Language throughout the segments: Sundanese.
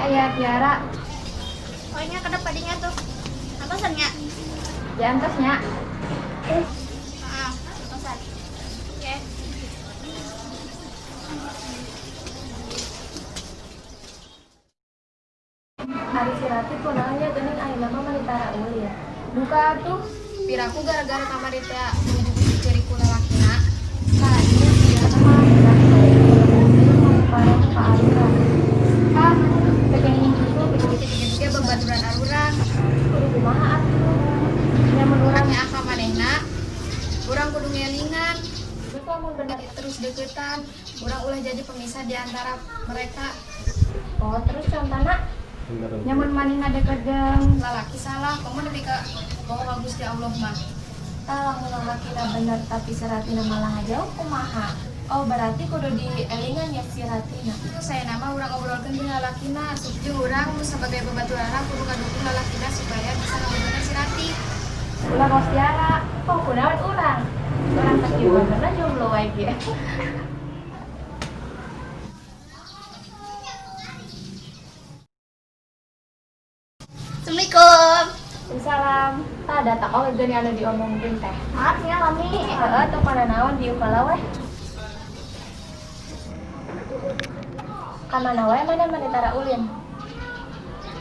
aya Tiara. Oh, nya kedep padinya tuh. Antosan nya? Ya antos nya. Heeh, antosan. Oke. Ari si Ratih kunaon nya geuning ayeuna mah mani tara ulin. Duka tuh piraku gara-gara kamari teh ujug-ujug ceurik ku lalakina. Saha sia mah berarti parah ka Arura. Ah, teu kenging kitu kitu ge babaturan arurang. Kudu kumaha atuh? Nya mun urang nyaah ka manehna, urang kudu ngelingan. Geus lamun bener. Terus deketan, urang ulah jadi pemisah di antara mereka. Oh, terus contana? Nya mun manehna deket jeung lalaki salah, komo nepi ka bohong ka Gusti Allah mah. Tah lamun lalakina bener tapi si Ratina malah ngajauh kumaha? Oh, berarti kudu dielingan ya si Ratina. Itu saya nama urang obrolkeun jeung lalakina, jeung urang nu sebagai babaturanna kudu ngadukung lalakina supaya bisa ngabenerkeun si Ratih. Ulah kos Tiara, kok kunaon urang? Urang teh kieu benerna jomblo wae ge. Assalamualaikum. Waalaikumsalam. Tah data oge geuning anu diomongkeun teh. Maaf nya lami. Heeh, teu pananaon diuk heula weh. Ka mana wae maneh mani tara ulin?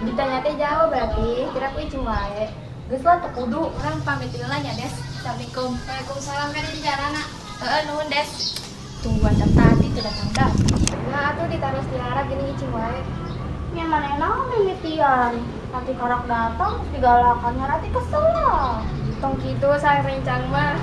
Ditanya teh jauh berarti, kira ku icing wae. Geus lah teu kudu. Urang pamit heula nya, Des. Assalamualaikum. Waalaikumsalam kan di jalana. Heeh, nuhun Des. Tungguan tadi teu datang-datang. Nah, atuh ditaros Tiara geuning icing wae. Nya manehna mimitian. Nanti karak datang terus digalakan nya Ratih kesel lah. Tong kitu saya rencang mah.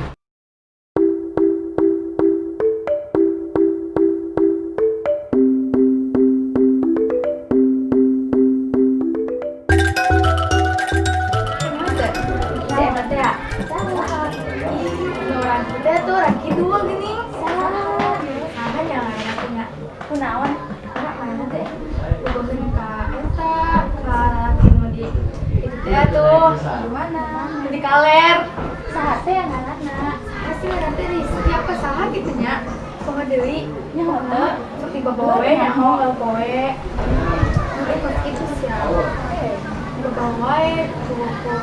Teh tuh raki dua gini. Saha? Saha nya ngaranna teh nya? Kunaon? Anak mana teh? Bogoheun ka eta, ka lalaki nu di itu teh tuh. Gimana? Di kaler. Saha teh yang ngaranna? Saha sih ngaranna teh Rizky apa saha kitu nya? Poho deui. Nya henteu. Sok dibawa we nyaho poe. Udah kos kitu sia. Dibawa wae ku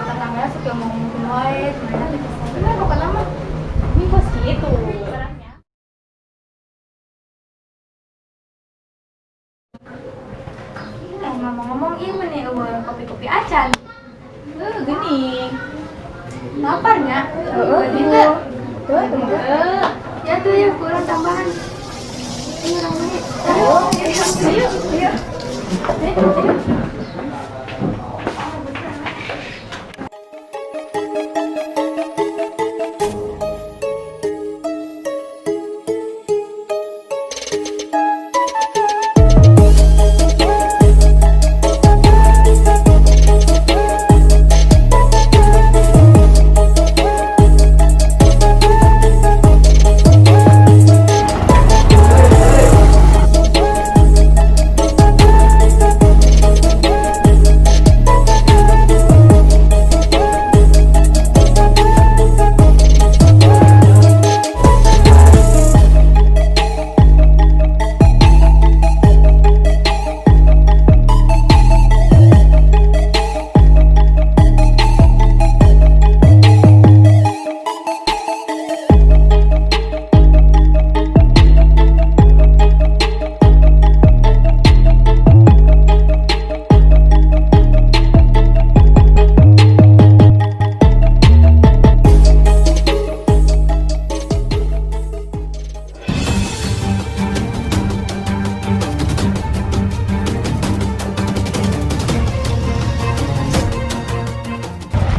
tetangga sok diomong-omongkeun wae, sebenarnya teh kesel. Bener pokona mah. Ini kos kitu. Ngomong-ngomong ieu meni eueuh kopi-kopi acan. Heuh, geuning. Lapar nya? Heeh, Gitu. Tuh, tuh. Ya tuh ya kurang tambahan. Ayo urang beli. Ayo, ayo, ayo. Ayo, ayo.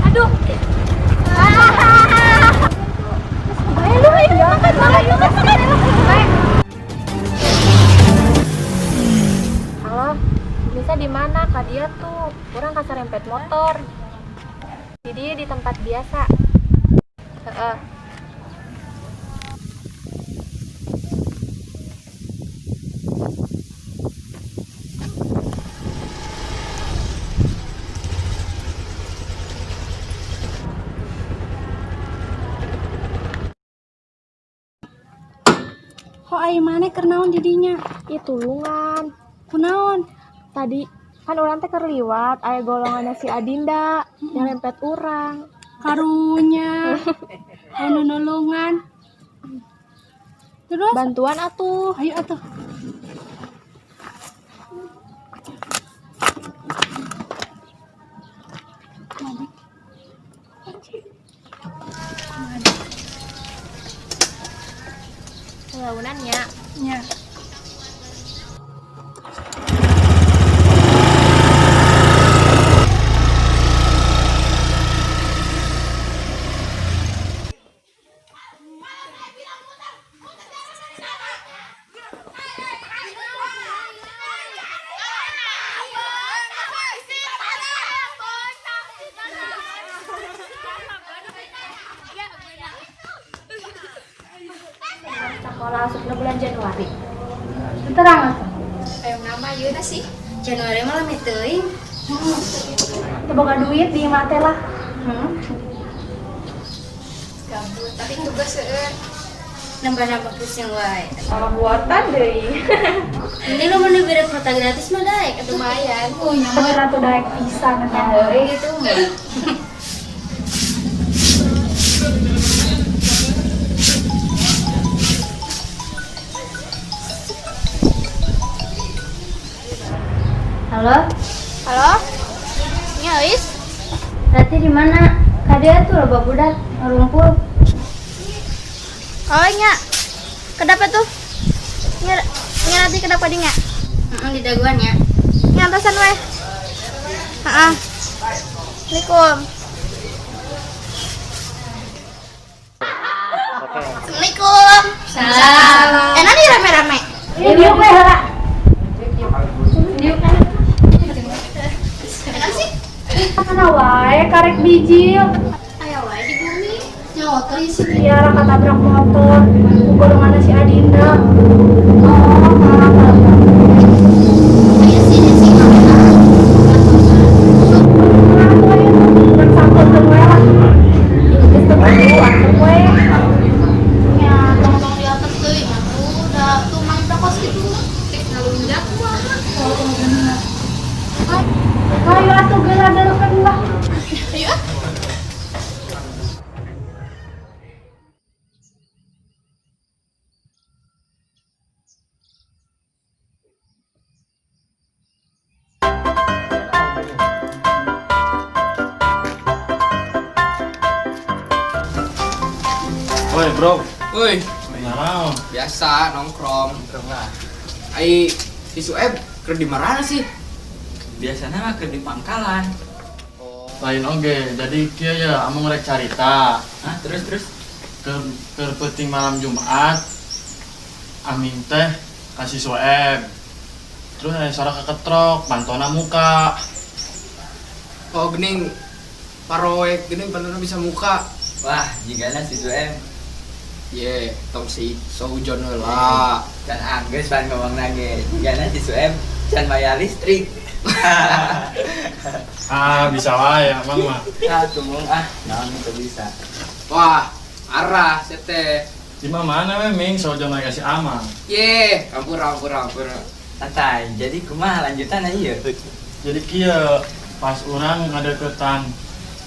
Aduh. Ayo, ayo, makan, makan, makan, makan. Halo, bisa di mana? Kak dia tuh kurang kasarempet motor. Jadi di tempat biasa. Heeh. Kok ai maneh keur naon di dinya? Ih, tulungan. Kunaon? Tadi Kan urang teh keur liwat, aya golonganna si Adinda nyerempet urang. Karunya. Anu nolongan. Terus Bantuan atuh. Ayo atuh. Launan nya. Nya. Sekolah asupna bulan Januari. Terang atuh. Ayo nama ieu sih. Januari mah lami teuing. Teu boga duit di imah teh lah. Gabut, tapi tugas seueur. Nambah-nambah pusing wae. Sama buatan deui. Ini lo mau diberi kuota gratis mah daek atuh. Lumayan. Oh, nya mah ratu daek pisan Ya eta. heueuh gitu mah. Halo, Halo? Nya Eis? Rati di mana? Kadia tuh loba budak ngarumpul. Oh nya. Kenapa tuh? Nya nya nanti kenapa dinya? Heeh, di daguan ya. Nya antosan weh. Heeh. Assalamualaikum. Assalamualaikum. Salam. Enak nih rame-rame. Ini diuk we heula. Diuk kan. Enak sih. Kana wae karek bijil. Aya wae di bumi. Nyawa teh sih. Iya, raka tabrak motor. Ku golonganna si Adinda. Oh, maaf, maaf. Aya sih sih. Nah, atuh aya tuh. Rek sangkeun we lah. Geus teu perlu atuh we. Nya tong-tong di atas teuing atuh da tuh main tokos gitu. Tek ngalunjak mah. Ayo atuh geura deukeun lah. Ayo ah. Woi bro, Woi, naon? biasa nongkrong. Ai si Sueb keur di marana sih? Biasanya mah keur di pangkalan. Lain oge, jadi kieu ya amung rek carita. Hah, terus terus. Keur keur peuting malam Jumat, aming teh kasih Sueb. Terus aya sora keketrok, pantona muka. Oh, gening paroek gening pantona bisa muka. Wah, jigana si Suem. Ye, tong si soujon heula. Can anggeus pan ngomong nage. Jigana si Suem can bayar listrik. Ah, bisa wae amang mah. Ah, tumung ah, naon itu bisa. Wah, arah sete. Di mana we ming sojon lagi kasih amang. Ye, ampura ampura ampura. Santai, jadi kumaha lanjutan ieu? Jadi kieu pas urang ngadeukeutan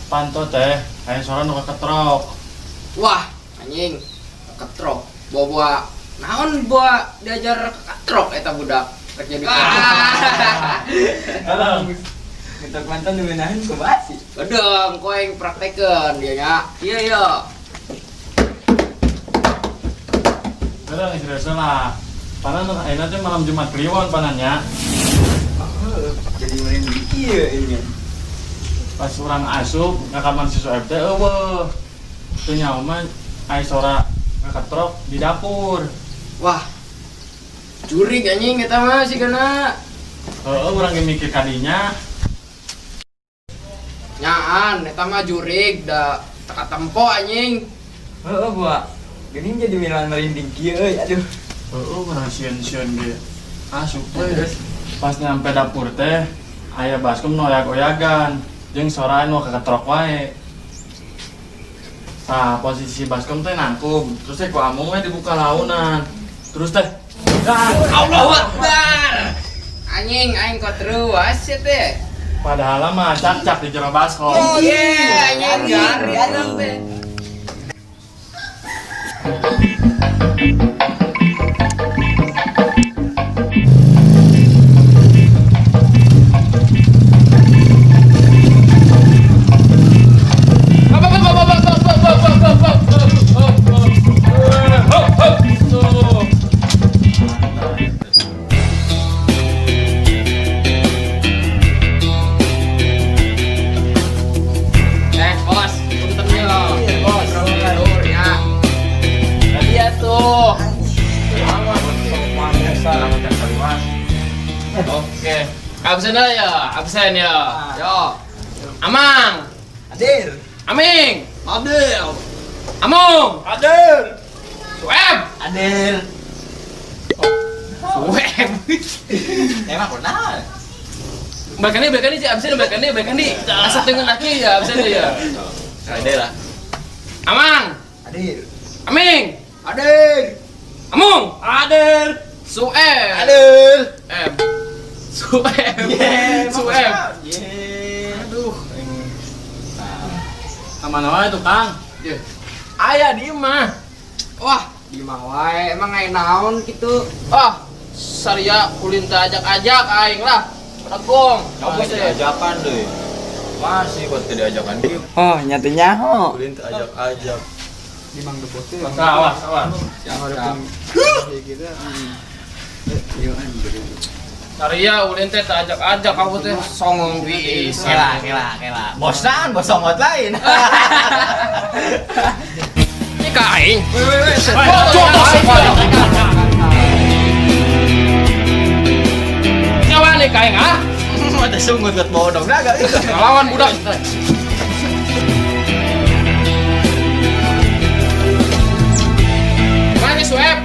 panto teh, aya sora nu keketrok. Wah, anjing ketrok. Bawa naon bawa diajar ketrok eta budak. Rek jadi Halo. Untuk mantan digunakan kumaha sih? Bedeng, kowe yang praktekeun dia nya. Iya iya. Heureuh geus biasa lah. Panan ayeuna teh malam Jumat Kliwon panannya. Oh, jadi merinding kieu ini. Pas urang asup ngakamar si Sueb teh eueuh. Teu nyaho mah aya sora ngaketrok di dapur. Wah. Jurig anjing eta mah sigana. Heeh, urang ge mikir kadinya. Nyaan, eta mah jurig da teka tempo anjing. Heeh, buah. Geuning jadi milan merinding kieu euy, aduh. Heeh, urang sieun-sieun ge. Asup we. Terus Pas nyampe dapur teh aya baskom nu oyak-oyagan jeung sora nu keketrok wae. Tah, posisi baskom teh nangkub, terus teh ku amung we dibuka launan. Terus teh, ah, Allahu Akbar. Anjing, aing kok terus ya teh. Padahal mah cak-cak di jero baskom. Oh yeah, anjing garing teh. Eh, bos, punten yo. Bos. Tidur ya. Iya tuh. Oke. Absen lah ya, absen ya. Yo. Amang, Hadir. Aming, Hadir. Amung, Hadir. Sueb, Hadir. Sueb. Emang kenal. Bahkan ini absen, bahkan ini. Asap dengan laki ya, absen ya. Hadir lah. Amang, Hadir. Aming, Hadir. Amung, Hadir. Sueb. Hadir. M. Sueb. Sueb. Yeah. Aduh. Kemana wae tuh, Kang? Ye. Aya di mah. Wah, di mah wae emang aya naon kitu. Ah, saria ulin teh ajak-ajak aing lah. Pedagong. Kamu diajakan deh. Masih kok tidak diajakan gitu. Oh, nyata nyaho. Ulin ajak-ajak. Awas, awas. Saria ulin teh teu ajak-ajak kamu teh songong pisan. Kela, kela, kela. Bosan, bosongot lain. Ini ka aing. Nyawa nih ka aing ah. Mata sungut buat bodong naga itu. Ngelawan budak. Mana Sueb?